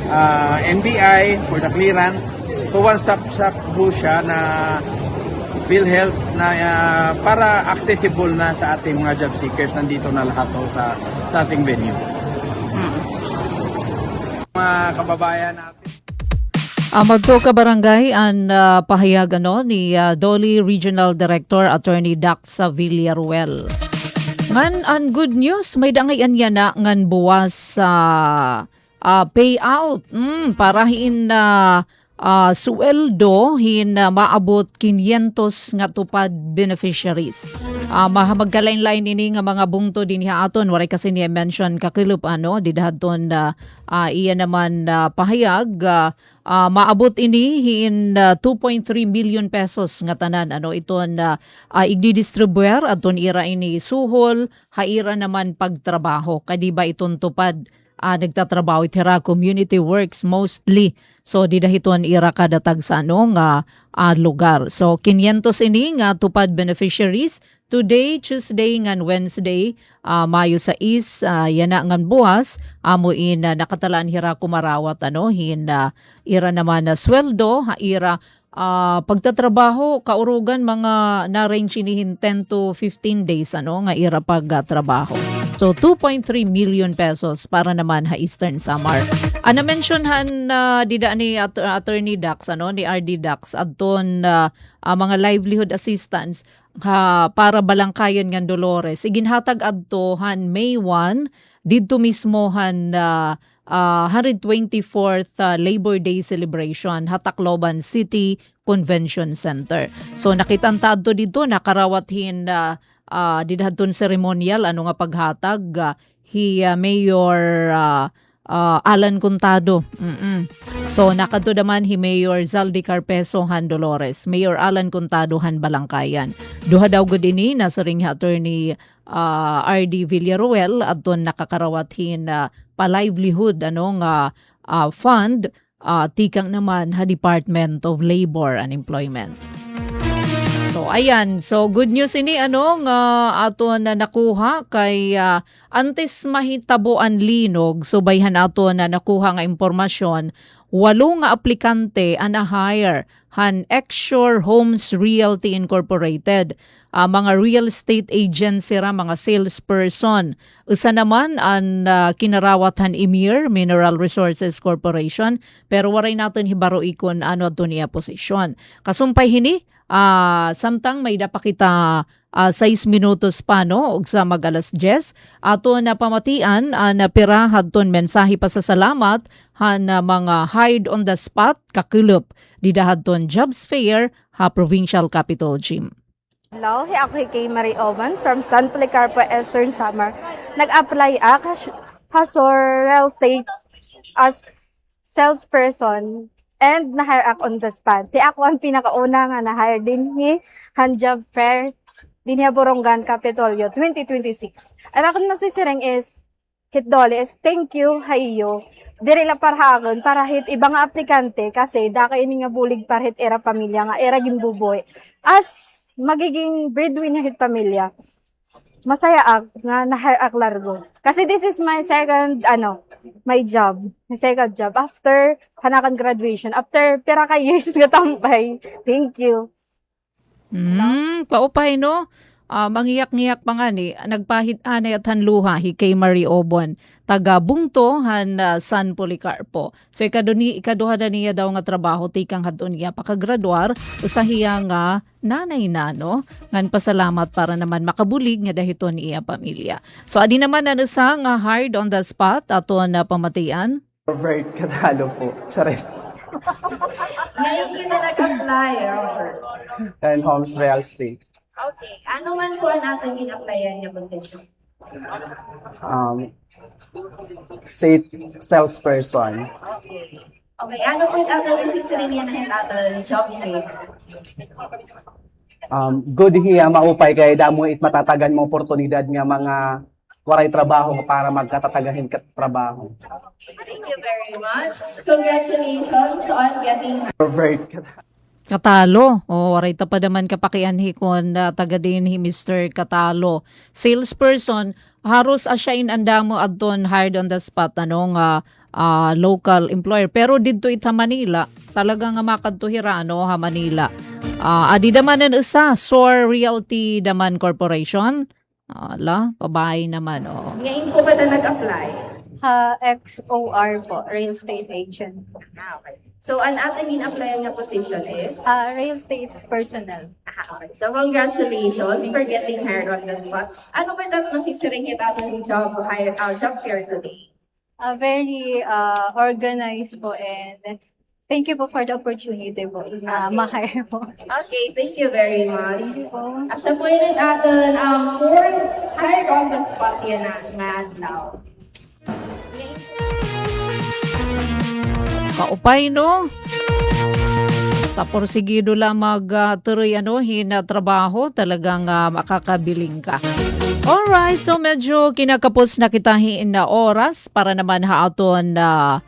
ah, N B I for the clearance. So, one-stop shop po siya na PhilHealth na, ah, para accessible na sa ating mga job seekers. Nandito na lahat ho sa, sa ating venue. Hmm. Mga kababayan natin. Ah, magto ka barangay an, ah, pahayag, ano, ni, ah, DOLE Regional Director Attorney Dax Villaruel. Ngan an good news, may-ada ngay-an yana ngan buwas sa ah, payout, mm, para hin, ah, ah, suweldo hin, ah, maabot kinyentos nga TUPAD beneficiaries. Ah, maha-, magkalain-lain ini nga mga bungto dinhi ha aton, waray kasi niya mention kakulop, ano, dida hadton, ah, ah, iya naman, ah, pahayag, ah, ah, maabot ini hin, ah, two point three million pesos nga tanan, ano, iton, ah, ah, igdidistribuer adton ira ini suhol ha ira naman pagtrabaho. Kadi ba iton TUPAD ah, nagtatrabaho it hira community works mostly. So, dida hiton ira kada tagsa, ano, nga, ah, lugar. So, kinyentos ini nga TUPAD beneficiaries today, Tuesday, ngan Wednesday, ah, Mayo sais, ah, yana ngan buwas, amo in, ah, nakatalaan hira kumarawat, ano, hin, ah, ira naman na sweldo, ha ira ah, pagtatrabaho, kaurugan, mga na-range ini hin ten to fifteen days, ano, nga ira pagtrabaho. So, two point three million pesos para naman ha Eastern Samar. Ah, na-mention han, ah, dida ni At-, Attorney Dax, ano, ni R D Dax, adton, ah, ah, mga livelihood assistance ha, para Balangkayan ngan Dolores. Iginhatag adto han May one, didto mismo han, ah, ah, hundred twenty-fourth, ah, Labor Day celebration ha Tacloban City Convention Center. So, nakit-an ta adto didto, nakarawat hin, ah, ah, dida hadton ceremonial, ano nga paghatag, ah, hi, ah, Mayor, ah, ah, Alan Contado. Mm-mm. So, nakadto naman hi Mayor Zaldy Carpeso han Dolores, Mayor Alan Contado han Balangkayan. Duha daw gud ini, nasiring hi Attorney, ah, R D Villaruel, adton nakakarawat hin, ah, pa-livelihood, ano, nga, ah, fund, ah, tikang naman ha Department of Labor and Employment. So, ayan. So, good news ini, ano, nga aton na nakuha kay, ah, antes mahitabo an linog, subay han aton na nakuha nga impormasyon, walo nga aplikante an na-hire han Exshore Homes Realty Incorporated. Ah, mga real estate agent sira, mga salesperson. Usa naman an, ah, kinarawat han Emir Mineral Resources Corporation, pero waray naton hibaro kon ano adto niya posisyon. Kasumpay hini, ah, samtang may-ada pa kita, ah, sais minutos pa, no, ugsa mag-alas diyes, aton na pamatian an pira hadton mensahe pasasalamat han, ah, mga hired on the spot, kakulop, dida hadton jobs fair ha Provincial Capitol Gym. Hello, hi ako hi Kay Marie Oban from San Policarpo, Eastern Samar. Nag-apply ak ha, ha Shore Real Estate as salesperson and na-hire ak on the spot. Hi ako an pinakauna nga na-hire dinhi han job fair dinhi ha Borongan, Kapitolyo, twenty twenty-six. An akon masisiring is, Kit Dole is thank you ha iyo. Diri la para ha akon, para hit iba nga aplikante, kasi dako ini nga bulig para hit ira pamilya nga ira ginbubuhi as magiging breadwinner hit pamilya. Masaya ak nga na-hire ak largo. Kasi this is my second, ano, my job. My second job. After han akon graduation. After pira ka years nga tambay. Thank you. Mm, kaupay, no? Ah, mangiyak-ngiyak pa ngani, nagpahid anay at han luha hi Kay Marie Obon, taga Bungto han, ah, San Policarpo. So, ikaduni-, ikaduha na niya daw nga trabaho tikang hadton iya pakagraduar, usa hiya nga nanay na, no? Ngan pasalamat para naman makabulig ngada hiton iya pamilya. So, adi naman an usa nga hired on the spot, aton, ah, pamatian. Robert Catalo po. Charis. Ngayon ka na nag-apply, Robert? And Homes Real Estate. Okay. Ano man po an aton gin-applyan nga position? Um, state salesperson. Okay. Okay, ano po it aton isisiring yana hit aton job fair? Um, good hiya, maupay kay damo it matatagan nga oportunidad nga mga waray trabaho para magkatatagan hin kat-, trabaho. Thank you very much. Congratulations on getting Robert. Catalo. O, waray ta pa naman kapakianhi kon, ah, taga diin hi Mister Catalo. Salesperson, haros asya in an damo adton hired on the spot, ano, nga, ah, local employer. Pero didto it ha Manila, talaga nga makadto hira, ano, ha Manila. Ah, adi daman an usa, Sore Realty daman Corporation. Ala, babae naman, oo. Ngayon po ba na nag-apply? Ha, X O R po, real estate agent. Ah, okay. So, an aton gin-applyan nga position is? Ah, real estate personnel. Ah, okay. So, congratulations for getting hired on the spot. Ano ba dapat masisiring hit aton job hire, ah, job fair today? Ah, very, ah, organized po, and thank you po for the opportunity po na ma-hire po. Okay, thank you very much. Thank you po. Asya po ini an aton, um, fourth hired on the spot yana nga adlaw. Kaupay, no? Basta porsigido la mag, ah, turoy, ano, hin, ah, trabaho, talagang, ah, makakabiling ka. Alright, so medyo kinakapos na kita hin, ah, oras para naman ha aton, ah,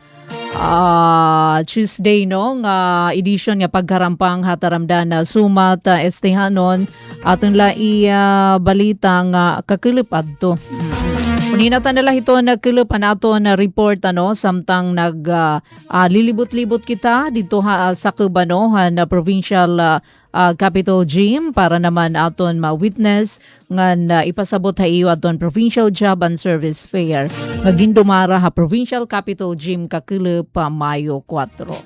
ah, Tuesday, no, nga edisyon nga pagharampang ha Taramdan na Sumat, ah, Estehanon. Aton la i, ah, balita nga kakulop adto. Mm. Unina ta na la hiton kakulop an aton report, ano, samtang nag, ah, ah, lilibot-libot kita didto ha, ah, sakob, ano, han, ah, provincial, ah, ah, Capitol Gym para naman aton ma-witness ngan, ah, ipasabot ha iyo adton Provincial Job and Service Fair nga gindumara ha Provincial Capitol Gym kakulop pa Mayo kuwatro.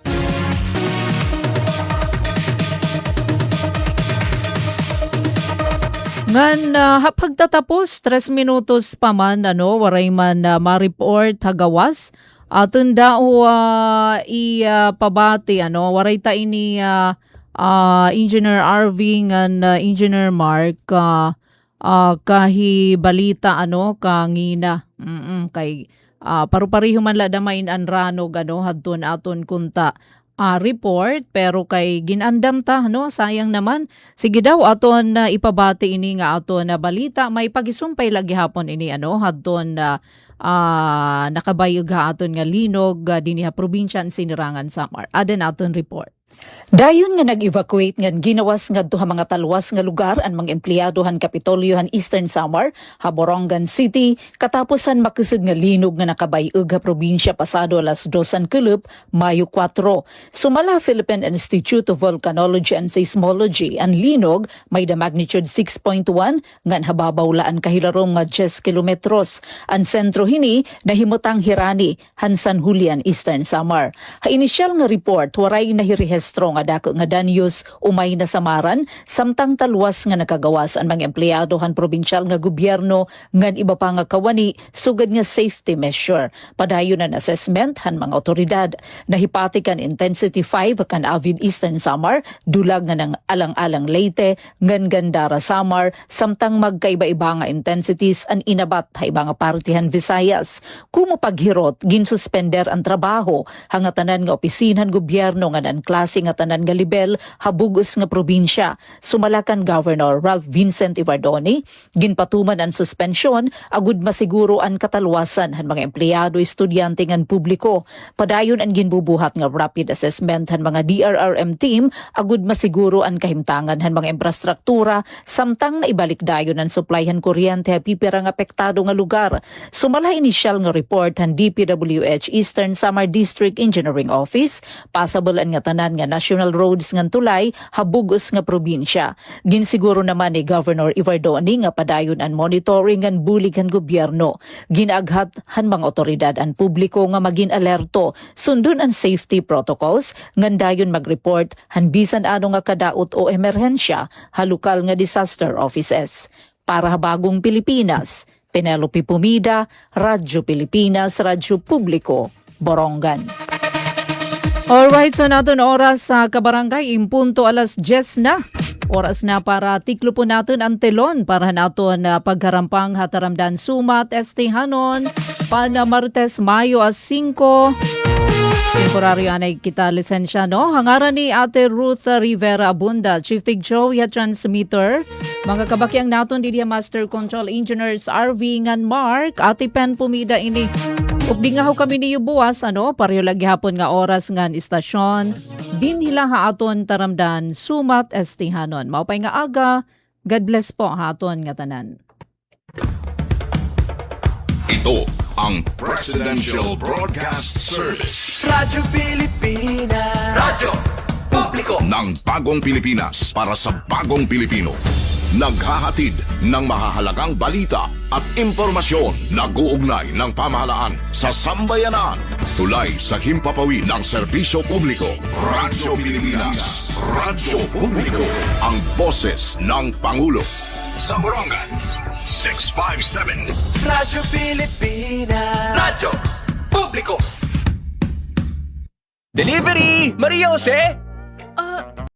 Ngan, ah, ha pagtatapos, tres minutos pa man, ano, waray man, ah, ma-report ha gawas. Aton daw, ah, i, ah, pabati, ano, waray ta ini, ah, ah, Engineer Arving ngan, ah, Engineer Mark, ah, ah, kahibalita, ano, kangina. Mm-mm, kay Ah, paru-pareho man la da main an ranog, ano, hadton aton kunta, ah, report, pero kay gin-andam ta, no? Sayang naman. Sige daw, aton, ah, ipabati ini nga aton, ah, balita. May pagisumpay la gihapon ini, ano, hadton, ah, ah, nakabay-eg ha aton nga linog, ah, dinhi ha probinsya han Sinirangan Samar. Ada an aton report. Dayon nga nag-evacuate ngan ginawas ngadto ha mga talwas nga lugar an mga empleyado han Kapitolyo han Eastern Samar, ha Borongan City, katapos han makusog nga linog nga nakabay-eg ha probinsya pasado alas dos han kulop, Mayo kuwatro. Sumala ha Philippine Institute of Volcanology and Seismology, an linog may-ada magnitude six point one ngan hababaw la an kahilarom nga diyes kilometros. An sentro hini nahimutang hirani han San Julian, Eastern Samar. Ha inisyal nga report, waray nahirehistro nga dako nga danyos o may nasamaran, samtang talwas nga nakagawas an mga empleyado han probinsyal nga gobyerno ngan iba pa nga kawani sugad nga safety measure. Padayon an assessment han mga awtoridad. Nahipatik an Intensity five kan AVID Eastern Samar, dulag ngan an Alang-alang Leyte, ngan Gandara Samar, samtang magkaiba-iba nga intensities an inabat ha iba nga parte han Visayas. Komo paghirot, ginsuspender an trabaho ha ngatanan nga opisina han gobyerno ngan an klase ngatanan nga lebel ha bug-os nga probinsya. Sumala kan Governor Ralph Vincent Evardone, ginpatuman an suspensyon agod masiguro an katalwasan han mga empleyado, estudyante ngan publiko. Padayon an ginbubuhat nga rapid assessment han mga D R R M team agod masiguro an kahimtangan han mga imprastruktura samtang naibalik dayon an supply han kuryente ha pipira nga apektado nga lugar. Sumala ha inisyal nga report han D P W H Eastern Samar District Engineering Office, possible an ngatanan nga national roads ngan tulay ha bug-os nga probinsya. Ginsiguro naman ni Governor Evardone nga padayon an monitoring ngan bulig han gobyerno. Gin-aghat han mga awtoridad an publiko nga magin alerto, sundon an safety protocols, ngan dayon mag-report han bisan ano nga kadaot o emerhensya ha lokal nga disaster offices. Para ha Bagong Pilipinas, Penelope Pomida, Radyo Pilipinas, Radyo Publiko, Borongan. Alright, so an aton oras sa kabarangay, in punto alas diyes na. Oras na para tiklopon naton an telon para han aton, ah, pagharampang ha taramdan sumat estihanon, pan, ah, Martes, Mayo a singko. Temporaryo anay kita lisensya, no? Ha ngaran ni Ate Ruth Rivera Abunda, Chief Tig Joey ha transmitter, mga kabakiang naton didi ha Master Control Engineers R V ngan Mark, Ate Pen Pomida ini. Ug dingaho kami niyo buwas, ano, pareho la gihapon nga oras ngan istasyon. Dinhi la ha aton taramdan sumat estihanon. Maupay nga aga. God bless po ha aton ngatanan. Ito ang Presidential Broadcast Service. Radyo Pilipinas. Radyo Publiko ng Bagong Pilipinas para sa Bagong Pilipino. Naghahatid ng mahahalagang balita at impormasyon. Nag-uugnay ng pamahalaan sa sambayanan. Tulay sa himpapawid ng serbisyo publiko. Radyo Pilipinas. Radyo Publiko. Ang boses ng Pangulo. Sa Borongan, six five seven. Radyo Pilipinas. Radyo Publiko. Delivery! Maria Jose!